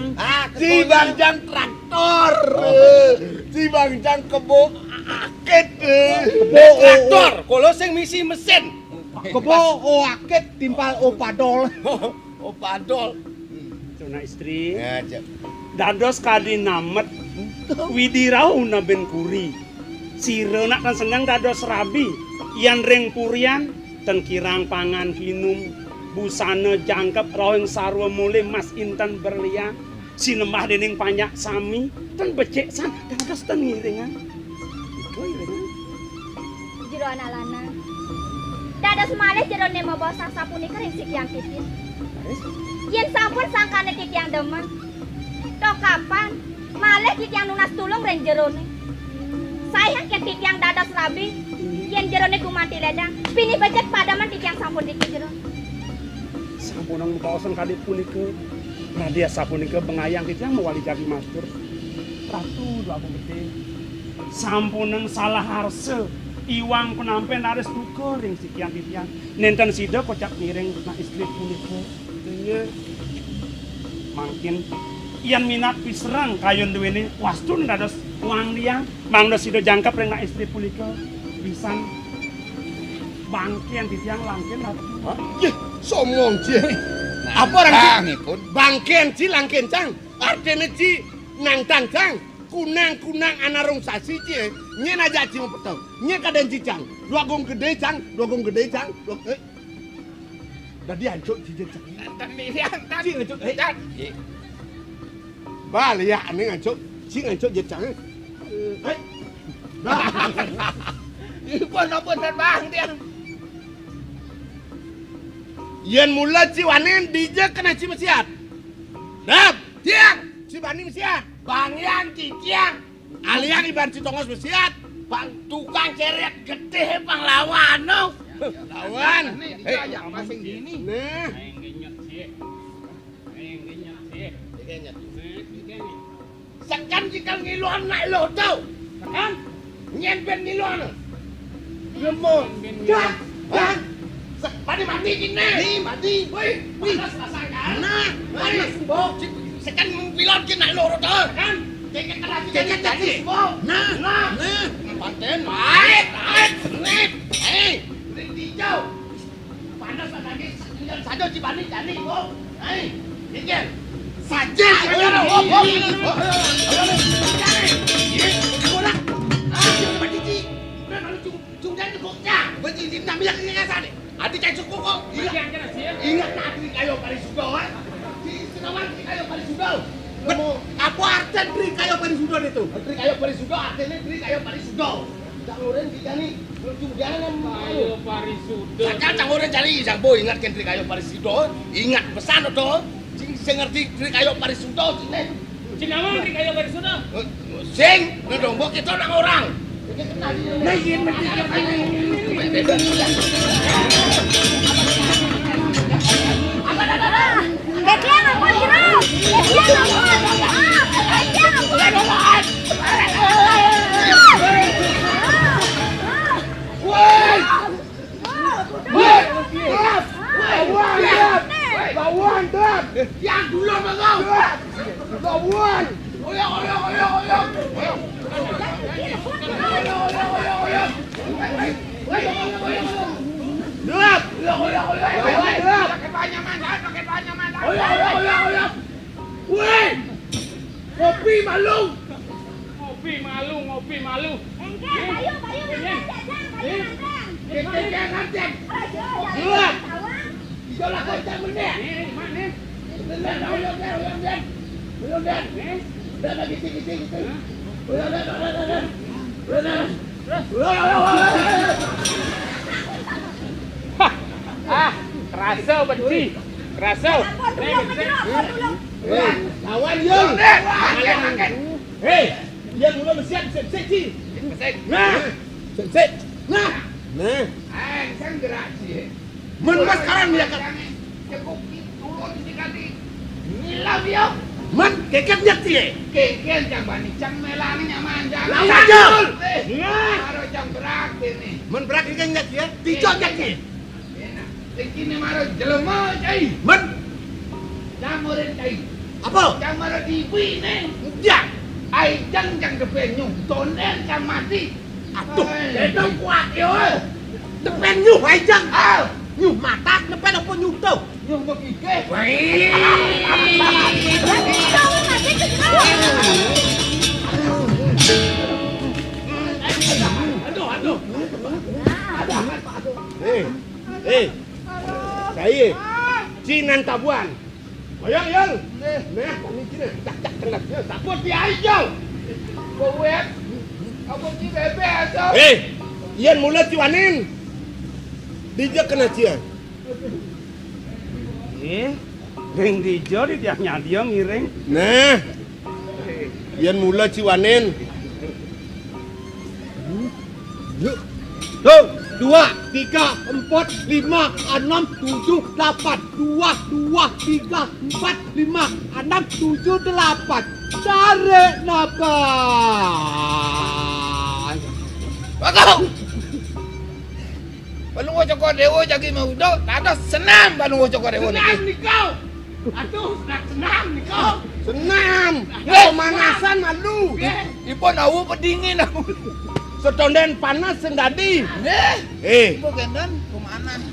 ci Bang Jang traktor. Eh, ci Bang Jang kebo akit. Kebo, oh, traktor, kolo sing misi mesin. Kebo, oh, akit, timpal, oh, padol. Oh, padol. Tuna istri. Ya, Cak. Dados kadi namet, widirau naben kuri. Sira nak tan seneng dados rabi, yan ring purian, ten kirang pangan kinum, busana jangkep rohing sarwa mule mas inten berlian, sinembah dening panjak sami, ten becik san, dados ten ngiringan. Iko iringan. Jero anak lanang. Dados malih jerone mabaos sapunika ring sikian titiang. Yen sampun sangkane titiang demen, to kapan malih titiang nunas tulung ring jerone? Saihang yen titiang dados rabi, yen jerone gumanti ledang, pinih becik pademen titiang sampun riki jero. Sampunang mabaosan kadi punika, pradé sapunika bengayang titiang mawali jagi matur. Ratu Dwagung Gedé, sampunang salah arsa, iwang penampen raris duka ring sikian titiang. Nenten sida kocap ngiring nak istri punika. Inggih. Mangkin, yan minat pisereng kayun duwene wastun dados wang liang, mangda sida jangkep ring nak istri punika pisan. Bangken titiang langken, Ratu. Hah? Yeh, somong ci. Nah, apa orang ci? Bangipun. Bangken ci langken cang. Artine ci nangtang cang. Kunang-kunang anarung sasi ci. Nyen aja ci mapeteng. Nyen kaden ci cang. Dwagung Gedé cang, Dwagung Gedé cang. Dwag-, eh. Dadi ancuk ci jejak. Enten liyan, tan. Ci nganjuk, eh. Tan. Nggih. Bal ya ane nganjuk, ci nganjuk jejak. Eh. Bah. Ipun apa tan Bang tiang? Yen mula ci wani dija kena ci mesiat. Dap, tiang, ci bani mesiat. Bang Yan titiang. Alian iban ci tongos mesiat. Bang tukang ceret gedé pang lawan no. Lawan. Hei, apa sing gini? Nah. Aing genyet sih. Aing genyet sih. Genyet. Nah, genyet. Seken jika ngiluan nak lo tau. Seken? Nyen ben ngiluan. Lemo. Dah, dah. Sek-, pada mati kini. Nih, mati. Woi, woi. Panas rasakan. Nah, panas, Mbok. Seken ngiluan kini nak lo tau. Seken. Cekek keras, cekek jadi, jadi, Mbok. Nah, nah. Nah. Panten, naik, naik, naik. Eh, ring hijau. Panas lah lagi, saja si Bani jani, oh. Hai, mikir. Saja, ayo, oh, oh, oh, oh, oh, oh. Iya, kurang. Ah, dia udah mati, Ci. Udah, kalau cung, cung jani kok, ya. Berarti di enam ya, kayaknya sana. Ati cai suku kok. Iya. Ingat, nah, di kayu paling suka, eh. Di Senawan, di kayu paling suka. Bet-, apa artinya di kayu paling suka itu? Di kayu paling suka, artinya di kayu paling suka. Cak Loren kita nih, menuju jalan. Kayo parisudo. Sakal Cak Loren cari, Cak Bo, ingat kan Tri Kayo Parisudo, ingat pesan to. Sing, sing ngerti Tri Kayo Parisudo, sini. Sing naon Tri Kayo Parisudo? Sing, ngedong, mbok kita orang-orang. Nah, iya, ngerti. Bagian apa, Bro? Bagian apa? Ah, bagian apa? Woi! Woi! Dap! Lawan, Dap! Lawan, Dap! Yang dulu sama kau! Dap! Lawan! Oyo, oyo, oyo, oyo! Oyo, oyo, oyo, oyo! Dap! Oyo, oyo, oyo, oyo! Dap! Pakai banyak mantan, pakai banyak mantan! Oyo, oyo, oyo, oyo! Woi! Ngopi malu! Ngopi malu, ngopi malu. Engke, payu, payu nganten, Jajang, payu nganten. Kita jangan tem. Payu, Jajang, tawang. Ijo lah kau cak mendek. Nih, nih, nih. Bener, uyang den, uyang den. Uyang den. Nih. Udah, udah, gitu, gitu, gitu. Hah? Udah, udah, udah, udah, udah. Udah, udah. Udah, udah, udah, udah. Hah. Ah, kerasa benci. Kerasa. Apa tuh yang menyerah? Apa tuh yang Eh, lawan, Yul. Hei, dia mula mesiap, sip, sip, Ci. Nah, sip, sip. Nah, nah. Eh, sang gerak, Ci. Men mas karan dia kan. Cukup turun di kali. Ngilau dia. Men, keket dia, Ci. Keket yang bani, cang melani nyaman, cang. Lawan, Yul. Eh, nah. Baru cang berak ini. Men berak ini kan dia, Ci, ya. Tiga dia, Ci. Enak. Iki ne maro jelema, Cai. Men. Cang murid, Cai. Apa? Cang maro diwi ne. Ndak. Ai jang jang depen nyuh. Tonden cang mati. Aduh, ai. Dedong kuat yo. Depen nyuh ai jang. Ah. Nyuh matak depen apa nyuh to? Nyuh begigih. Wih. Aduh, aduh. Aduh, aduh. Eh. Eh, saya, Cinan Tabuan. Oyong, Yong. Nah, kami Cinan. Cak, cak, tengah dia. Takut dia, Yong. Kowet. Aku Ci Bebe, asal. Eh, iyan mula Ciwanin. Dijak kena cia. Eh, ring dija di tiang nyadia ngiring. Nah, iyan mula Ciwanin. Yuk. Tuh, dua, tiga, empat, lima, enam, tujuh, delapan. Dua, dua, tiga, empat, lima, enam, tujuh, delapan. Tarik nafas. Bagus. Balung Cokor Dewa jagi mau udah, ada senam Balung Cokor Dewa niki. Senam niko. Aduh, nak senam niko. Senam. Nggih. Pemanasan malu. Nggih. Ipun awu pedingin aku. Setonden panas sing dadi. Nggih. Eh. Ibu gendon pemanas.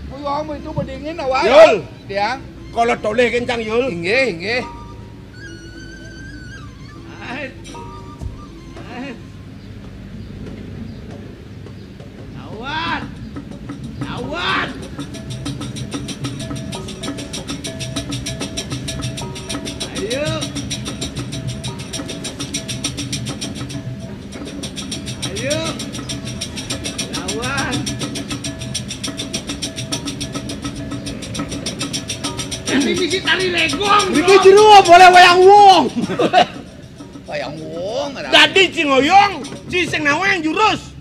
Kuwi wong itu pedingin awak. Yul. Tiang. Kalau toleh kencang, Yul. Inggih, inggih. Ait. Ait. Lawan. Lawan. Ayo. Ayo. Lawan. Ini misi tari legong, Iki bro. Jero boleh wayang wong. Wayang wong, ora. Dadi Ci Ngoyong, Ci sing nawang jurus.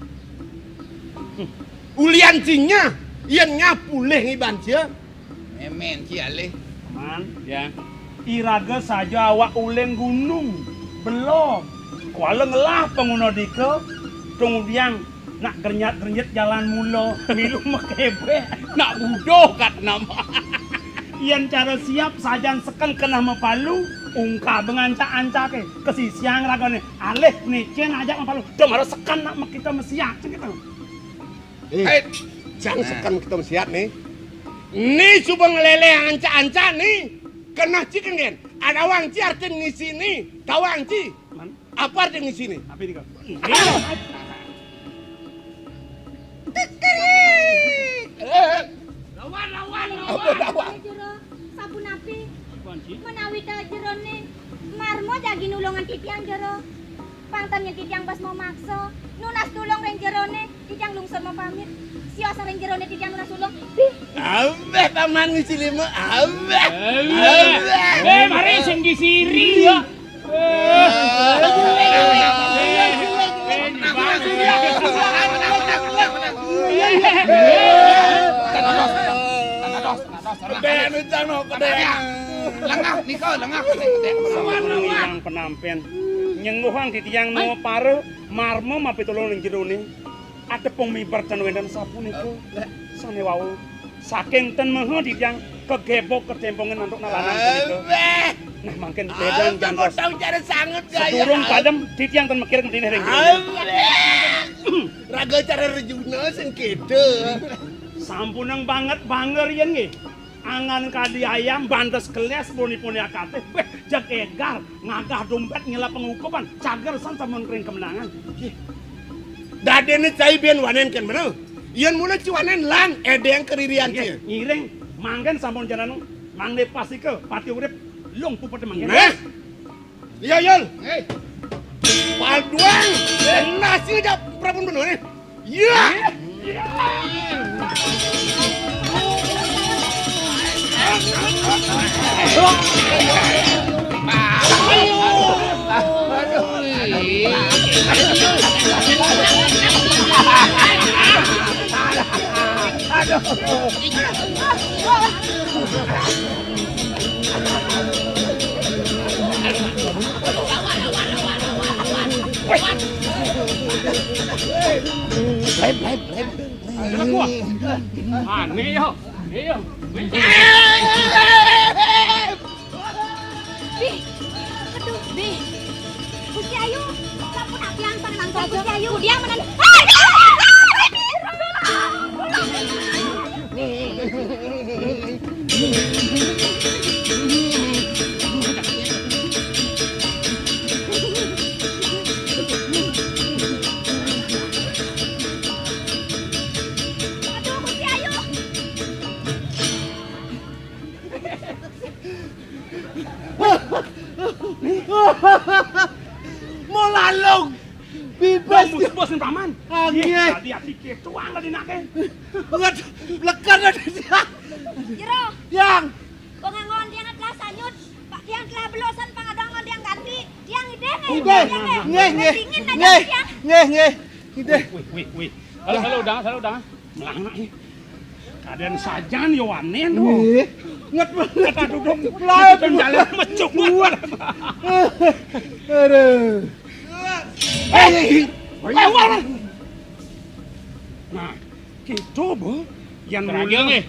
Ulian ci nya, yén nya pulih ngiban cia. Mémén ci alih. Man, ya. Iraga saja awak uling gunung, belom. Kuala ngelah panguna dika, tungdiang nak gernyat-gernyit jalan mula, milu makebek. Nak buduh kat nama. Yén cara siap sajan seken keneh mapalu, ungkab ngancak-ancaké, kesisiang ragané, alih nicén ajak mapalu, da mara seken nak makita masiak, cen kita. Eh, eh, jang nah. Seken kita masiat ni. Ni cuba ngeleleh anca-anca ni. Keneh ci kendén. Adawang ci artin ngisi ni. Tawang ci. Man. Apa artin ngisi ni? Apa ini kau? Tekerik. Eh. Lawan, lawan, lawan. Apa lawan? Jero, sapunapi? Apaan sih? Menawi ta jeroné marma jagi nulungan titiang jero. Pang tan nyén titiang bas mamaksa, nunas tulung ring jeroné, titiang lungsur mapamit. Sios ring jeroné titiang nunas tulung. Abah paman ngisi lima, abah. Abah. Abah. Eh, mari sing disiri ya. Pedek, nucang, no, pedek. Lengah, nika, lengah, pedek, pedek. Yang penampen. Nyengguhang titiang no para, marma mapitulung ning jeroné. Ada pung miber tan wénten sapunika. Sané wau. Saking ten meha titiang kagebok katempongan antuk nalanan punika. Nah, mangkin bédan jantos. Cara sanget gaya. Sedurung padem titiang ten mekir ngendini ring. Raga cara rejuna sing kéda. Sampunang banget bangga riyen nggih. Angan kadi ayam, bantes kelés, boni-boni akatih. Béh, jeg égar, ngagah dompét, ngelap pengukupan, cager san sampun kering kemenangan. Dadéné cai biyen wanén kén bener. Yén mula ci wanén lan, édéng keririan ci. Ngiring, mangkén sampun janan, mangké pastika pati urip, lung puput mangkén. Nah. Iya, Yul. Hei. Paduan. Nasi aja prabun bener nih. Iya. Aduh. Lem, lem, lem. Aduh, gua. Aneh ya. Iya. Bi. Aduh, Bi. Gusti Ayu, sampun apian pangenang Gusti Ayu. Dia menan. Aduh, Gusti Ayu. Mau lalung. Bibas. Bos, bos, paman. Angin. Tadi ati ketuang tadi nake. Buat lekar tadi. Jero. Yang. Pengangon dia telah sanyut. Pak Dian telah belosan pangadang dia ganti. Dia ngideh. Ngideh. Ngideh. Ngideh. Ngideh. Ngideh. Wih, wih, wih. Halo, halo, udah, halo, udah. Melangak, ih. Kadén sajan yo wanen to. Ih, nget banget. Kata duduk lain. Kendala mecuk. Aduh. Eh, eh, wah, wah. Nah, gitu, Bu. Yang terakhir nih.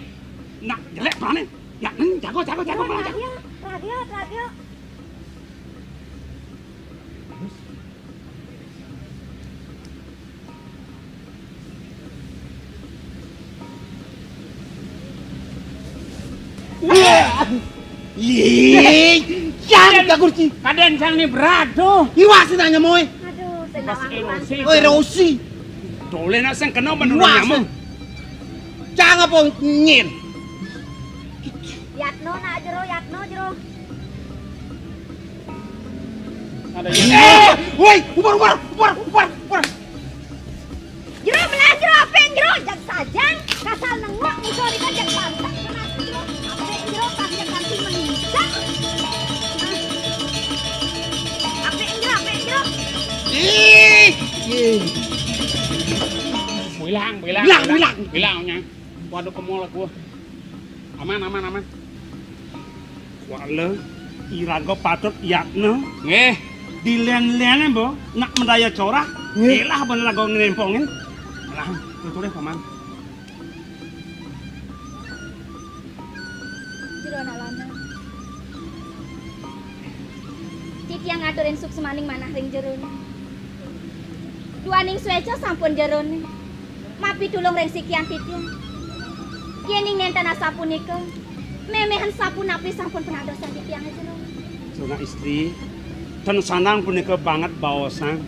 Nak jelek mana? Ya, nen, jago, jago, jago, jago. Terakhir, terakhir, terakhir. Ih, yang tak kursi. Kadén sang ni berat tu. Iwas nanya moy. Aduh, sing. Oi, Rosi. Toleh nak sang kena bener nyamuk. Cang apa nyin? Yatno nak jero, Yatno jero. Ada yang eh, woi, ubar, ubar, ubar, ubar, ubar. Jero melah jero, apik jero, jag sajang, kasal nengok musuh rika jag pantak, melah jero, apik jero, tang jag kanti menisang. Apik jero, apik jero. Ih, ih. Bilang, bilang, bilang, bilang. Bilang, nya. Waduh, ke mall aku. Aman, aman, aman. Wala, iraga patut yatna. Nggih. Di lén-léné, Mbok, nak madaya corah. Nggih. Elah bener raga ngrempongin. Alah, tuturé, Paman. Jero anak lanang. Titiang ngaturin suksmaning manah ring jerone. Duaning suéca sampun jerone. Mapitulung ring sikian titiang. Yéning nénten asapunika, méméhan sapunapi sampun panadosan titiang jero. Suna istri, ten sandang punika banget baosang.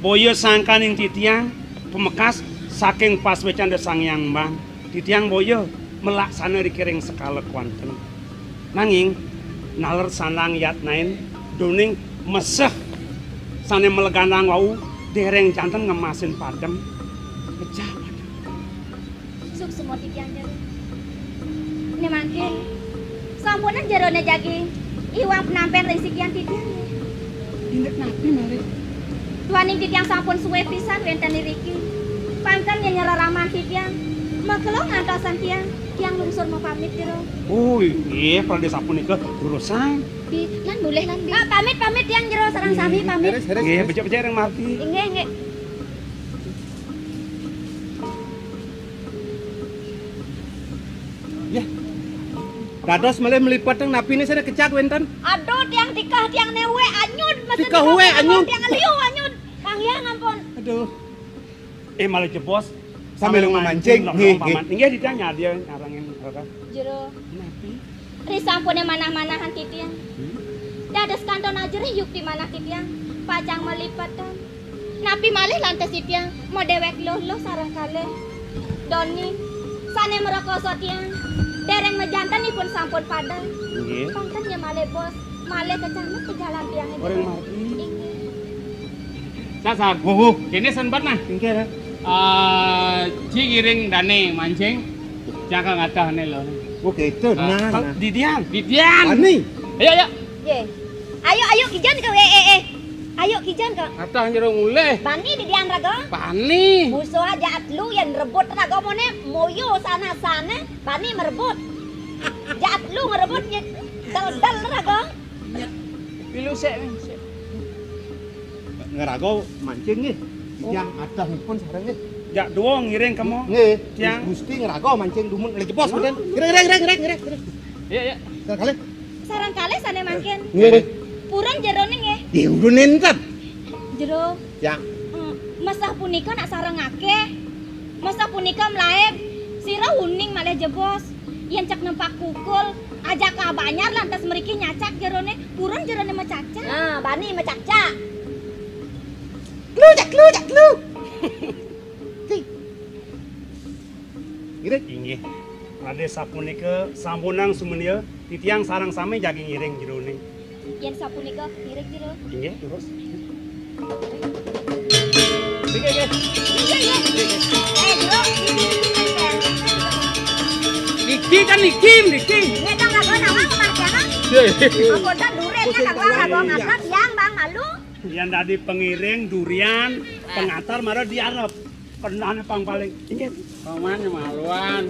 Boya sangkaning titiang, pamekas saking pasuécan Ida Sang Hyang Mbang. Titiang boya malaksana riki ring sekala kuanten. Nanging naler sandang yatnain duaning meseh sané maleganang wau, déréng janten ngemasin padem. Pecah padem. Suksma titiang jero. Né mangkin, sampunang jerone jagi iwang penampén ring sikian titiang. Indik napi malih? Duaning titiang sampun sué pisan wénten iriki. Pangkén nyén nyereraman titiang, makelo ngantosan tiang, tiang lungsur mapamit jero. Oh, inggih, pradé sapunika durusang. Bi, lan mulih lan, Bi. Ah, pamit, pamit tiang jero sareng sami pamit. Nggih, becik-becik ring margi. Inggih, inggih. Yah. Dados malih mlipet teng napiné sané kecak wénten? Aduh, tiang tikeh, tiang néwé anyud, mesen tikeh wé anyud. Tiang liu anyud. Kang Hyang ampun. Aduh. Eh, malih jebos. Sambil mamancing. Nggih, nggih. Inggih, titiang nyarengin, Raka. Jero. Napi? Risampuné manah-manahan titiang. Hmm? Dados kantun ajerih yukti manah titiang. Pacang malipetan. Napi malih lantas titiang madéwék luh-luh sareng kalih doni sané mrekoso tiang. Déréng majanten ipun sampun padang. Nggih. Pangkén ya malih bos, malih kecamuk ka jalan tiang. Orang mati. Inggih. Sasar. Wuh, wuh. Kéné sempat nah. Inggih, Raka. Eh, ci ngiring dané mancing. Jaka ngatahné lho. Oh, gitu. Nah, nah. Didian. Didian. Ani. Ayo, ayo. Ye. Ayo, ayo, kijan ka, eh, eh, eh. Ayo, kijan ka. Atah jero mulih. Bani didian raga? Bani. Musuh aja lu yang rebut raga mone, moyo sana-sana, bani merebut. Jaat lu ngerebut, ya, del-del raga. Pilu sik, sik. Ngeraga mancing nggih. Yang atah nipun sareng nggih. Jak dua ngiring kemo. Nggih. Tiang. Gusti ngeraga mancing dumun lagi bos, mboten. Ngiring, ngiring, ngiring, ngiring, ngiring. Iya, iya. Sekali. Sareng kalih sané mangkin. Nggih. Purun jerone nggih. Di urun enten. Jero. Ya. Eh, mesah punika nak sarengake. Mesah punika mlaib. Sira uning malih jebos. Yen cek nempak pukul, ajaka banyar lantas mriki nyacak jerone. Purun jerone macacak. Nah, bani macacak. Lu, cak lu, cak lu. Ngiring. Inggih. Raden sapunika sampunang sumenia, titiang sareng sami jagi ngiring jerone. Yen sapunika, ngiring jero. Inggih, terus. Nggih, nggih. Nggih, nggih. Eh, jero. Niki kan niki, niki. Nggih, tong lagu nawang kematian. Nggih. Ampun, kan duren kan lagu, lagu ngangkat yang Bang malu. Yang dadi pengiring durian, pengantar mara diarep. Kenane pang paling inggih. Paman maluan. Wan.